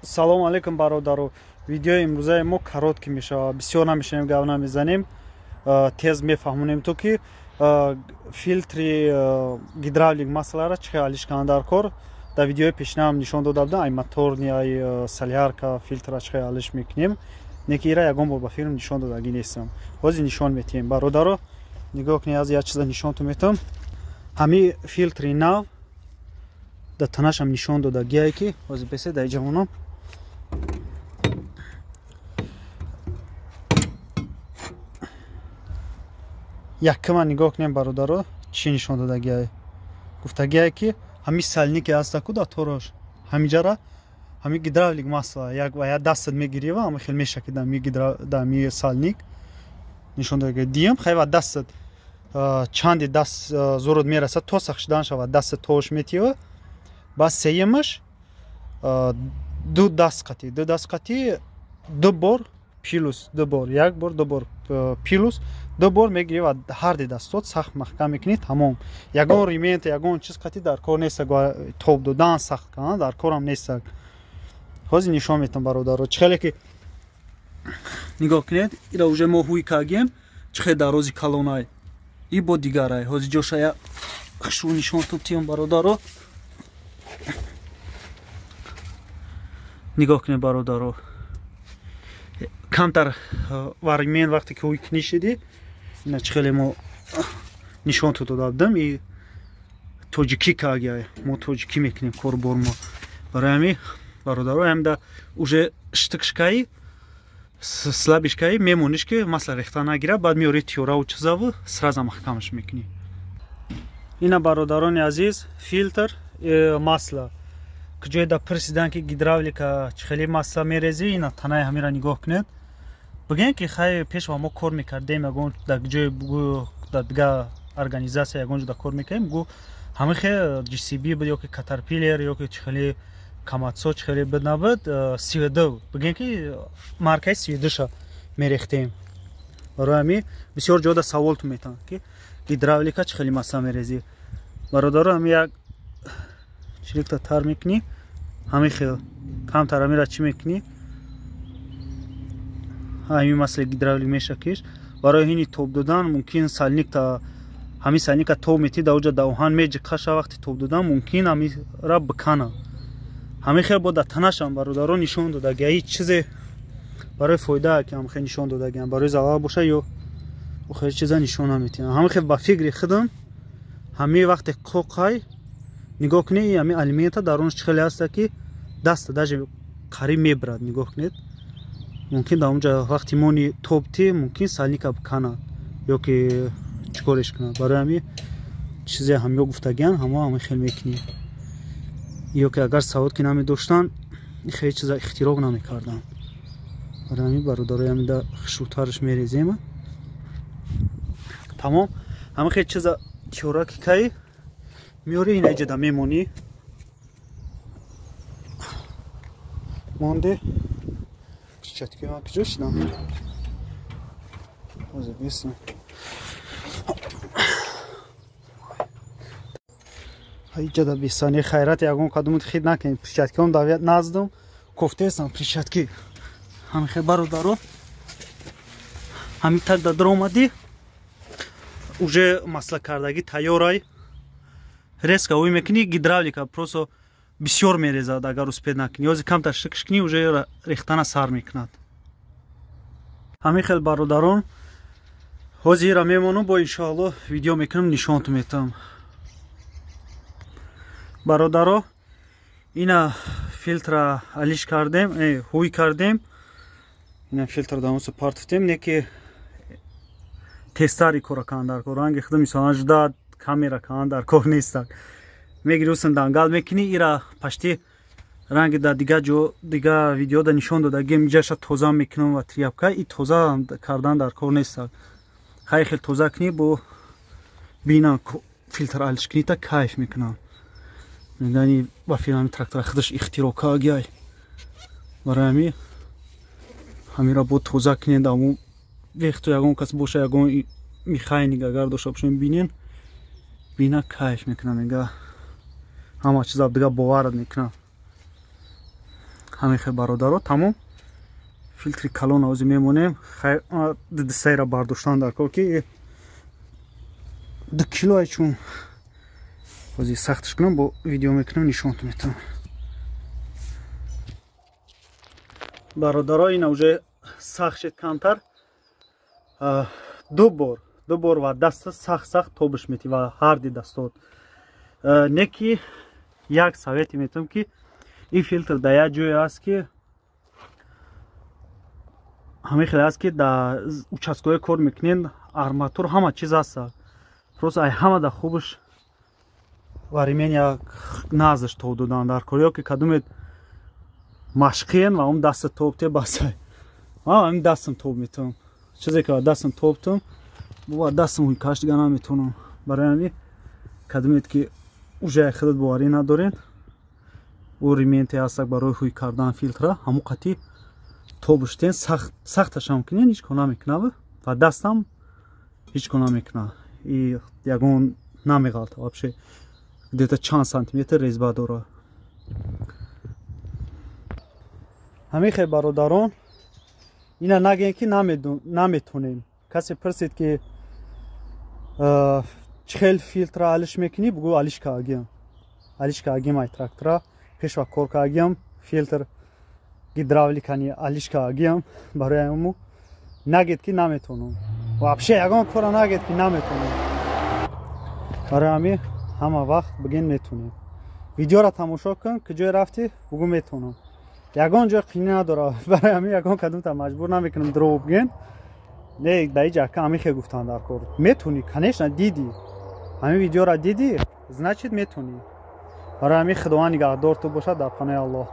Салом алейкум, бародару. Видеои имрӯзаи мо короткий мешавад, бисёр намешавем, гап намезанем, тез мефаҳмонем то ки филтри гидравлик маслара чӣ хел алиш кунанд дар кор. Дар видеои пешинаам нишон дода будам, ай моторни, ай солярка филтра чӣ хел алиш мекунем. Не ки ира ягон бор ба филм нишон додагӣ нестам. Ҳозир нишон метиҳем, бародаро. Нигоҳ кунед, аз як чиза нишонтон метавам. Ҳамин филтри нав дар танашам нишон додагие ки ҳозир бесе дар ҷавоном. Якма нигоҳ кунем, бародаро, чӣ нишон додагиае. Гуфтагиае ки ҳамин сальнике ҳаста ку дар торош, ҳамиҷара ҳамин гидравлик масла як ва як дастат мегирива, ҳама хел мешаки дар ҳами сальник нишон додагиа. Диюм хай ва дастат чанде даст зурот мерасад, то сахт шудан шавад, дастат тош метива. Баъд сеюмаш ду даст қатӣ, ду даст қатӣ ду бор плюс ду бор, як бор, ду бор плюс ду бор мегирӣ ва ҳарди дастот сахт маҳкам мекунӣ, тамом. Ягон ремент, ягон чиз қатӣ дар кор нест, тоб додан, сахт кардан дар корам нест. Ҳозир нишон метам, бародаро, чӣ хеле ки нигоҳ кунед, ира уже мо ҳуй кардем, чӣ хел дарози калонай и бо дигарай. Ҳозир ҷоша я хушрӯ нишон тиём, бародаро. Нигоҳ кунед, бародаро, камтар вармен вақте ки ҳуй кунӣ шидӣ, ина чӣ хеле мо нишон ту дода будам, и тоҷикӣ кагия, мо тоҷикӣ мекунем корбор мо. Барои ҳамин, бародаро, ҳамда уже штыкшкаи слабишкаи мемониш ки масла рехта нагира, баъд меори тиёраву чизаву сразу маҳкамаш мекунӣ. Ина, бародарони азиз, филтр масла. Куҷое да пурсидан ки гидравлика чӣ хеле масла мерезӣ, ина танаи ҳамира нигоҳ кунед. Бигӯем ки хай пеш ва мо кор мекардем, ягон дар ҷои дар дигар организация ягон ҷо кор мекардем, гу ҳамин хел GCB буд ё ки Caterpillar ё ки чӣ хеле Каматсо, чӣ хеле буд набуд, сиду бигӯем ки маркаи сидуша мерехтем. Барои ҳамин бисёр ҷода саволтон метавонад ки гидравлика чӣ хеле масла мерезӣ. Бародаро, ҳамин як чирикта тар мекунӣ, ҳамин хел камтар ҳамира чӣ мекунӣ, ҳамин маслаи гидравлик мешакиш. Барои ҳини тоб додан мумкин сальникта, ҳамин сальника тоб метӣ, дар оҷа дар оҳан меҷиқаша, вақти тоб додан мумкин ҳамира бикана. Ҳамин хел бо дар танашам, бародаро, нишон додагия. Ҳеҷ чизе барои фоида ки ҳамин хел нишон додагиам, барои залал боша ё охири чиза нишон наметиҳам. Ҳамин хел ба фикри худам ҳамин вақте қоқай нигоҳ кунед, ҳамин алимента дар он чӣ хеле ҳаста ки даста даже қариб мебарад. Нигоҳ кунед, мумкин дар онҷа вақти мони тобти мумкин сальника биканад ё ки чӣ кореш кунад. Барои ҳамин чизе ҳамё гуфтагиан, ҳамо ҳамин хел мекунӣ. Ё ки агар савод ки намедоштанд, хеле чиза ихтироъ намекарданд. Барои ҳамин, бародарои, ҳамин хушрӯтараш мерезем, тамом. Ҳамин хел чиза тиёра ки каи меори, ина иҷода мемонӣ, монде. Перчатки ман куҷо шудам? Ҳозир бисам. Иҷода бисани хайрат ягон кадомут хид накунед. Перчаткиам давият наздам, кофтесам перчатки. Ҳамин хел, бародаро, ҳамин так да даромадӣ, уже масла кардагӣ тайёрай. Резко ӯй мекунӣ, гидравлика просто бисёр мерезад, агар успеть накунӣ. Ҳозир камтар шикш кунӣ, уже рехтана сар мекунад. Ҳамин хел, бародарон, ҳозир ира мемонам, бо иншоалло видео мекунам, нишонтон метавам. Бародаро, ина филтра алиш кардем, ҳуй кардем, ина филтр дар партофтем, не ки тезтари кора кунанд дар кор. Ранги худо мисолан жуда камера кунанд дар кор нестак. Мегири, усн дангал мекунӣ, ира пашти ранги дар дига ҷо дига видеода нишон додагим, иҷаша тоза мекунам ва тряпка и тоза кардан дар кор нестак. Хай хел тоза кунӣ, бо бинам филтр алиш кунӣ та кайф мекунам. Мегани ба филами трактора худаш ихтироъ кагиай. Барои ҳамин ҳамира бо тоза кунед, аму вехту ягон кас боша, ягон механик агар дошта бошем, бинен, бина кайф мекунам, мега ҳама чиза дига боварат мекунам. Ҳамин хел, бародаро, тамом. Филтри калон ози мемонем. Дсайра бардоштан дар кор, ки 2 кило ай, чун ози сахтш кунам, бо видео мекунам, нишонтон метавам, бародаро. Ина уже сахт шед камтар. Ду бор, ду бор ва даста сахт сахт тобиш метӣ ва ҳарди дастот. Не ки як совете метавам, ки ин филтр дар як ҷое аст, ки ҳамин хеле аст, ки дар участкое кор мекунен, арматур, ҳама чиз аст. Просто ай ҳама да хубаш ва ремень як назаш тоб додан дар кор, ё ки кадумед машқиен ва он даста тоб те, басай. Ман ҳамин дастам тоб метавам, чизе ки дастам тобтам, бо дастам ҳуйкаш дига наметавонам. Барои ҳамин кадумед ки уже худат боварӣ надорен, ӯ ременте ҳастак барои ҳуй кардан филтра, ҳамун қатӣ тобуштен, сахташам кунен, ҳеҷ кор намекунад ва дастам ҳеҷ кор намекунад и ягон намеғалта вообще, где-то чанд сантиметр резьба дорад. Ҳамин хел, бародарон, ина нагӯем, ки наметонем. Касе пурсид, ки чӣ хел филтра алиш мекунӣ, бугӯ: алиш каагиам, алиш каагиам, ай трактора пешва кор каагиам, филтр гидравликани алиш каагиам. Барои ҳаму нагед, ки наметонам. Вообще ягон кора нагед, ки наметонам. Барои ҳамин ҳама вақт бигин: метонем. Видеоро тамошо кун, куҷое рафтӣ, бугӯ: метонам. Ягон ҷой қинӣ надора. Барои ҳамин ягон кадомта маҷбур намекунам дурӯғ бигӯен. Не, дар иҷа ака ҳамин хел гуфтан дар кор. Метонӣ, конечно, дидӣ, ҳамин видеоро дидӣ, значит, метонӣ. Барои ҳамин Худованд нигаҳдор ту бошад. Дар панои Аллоҳ.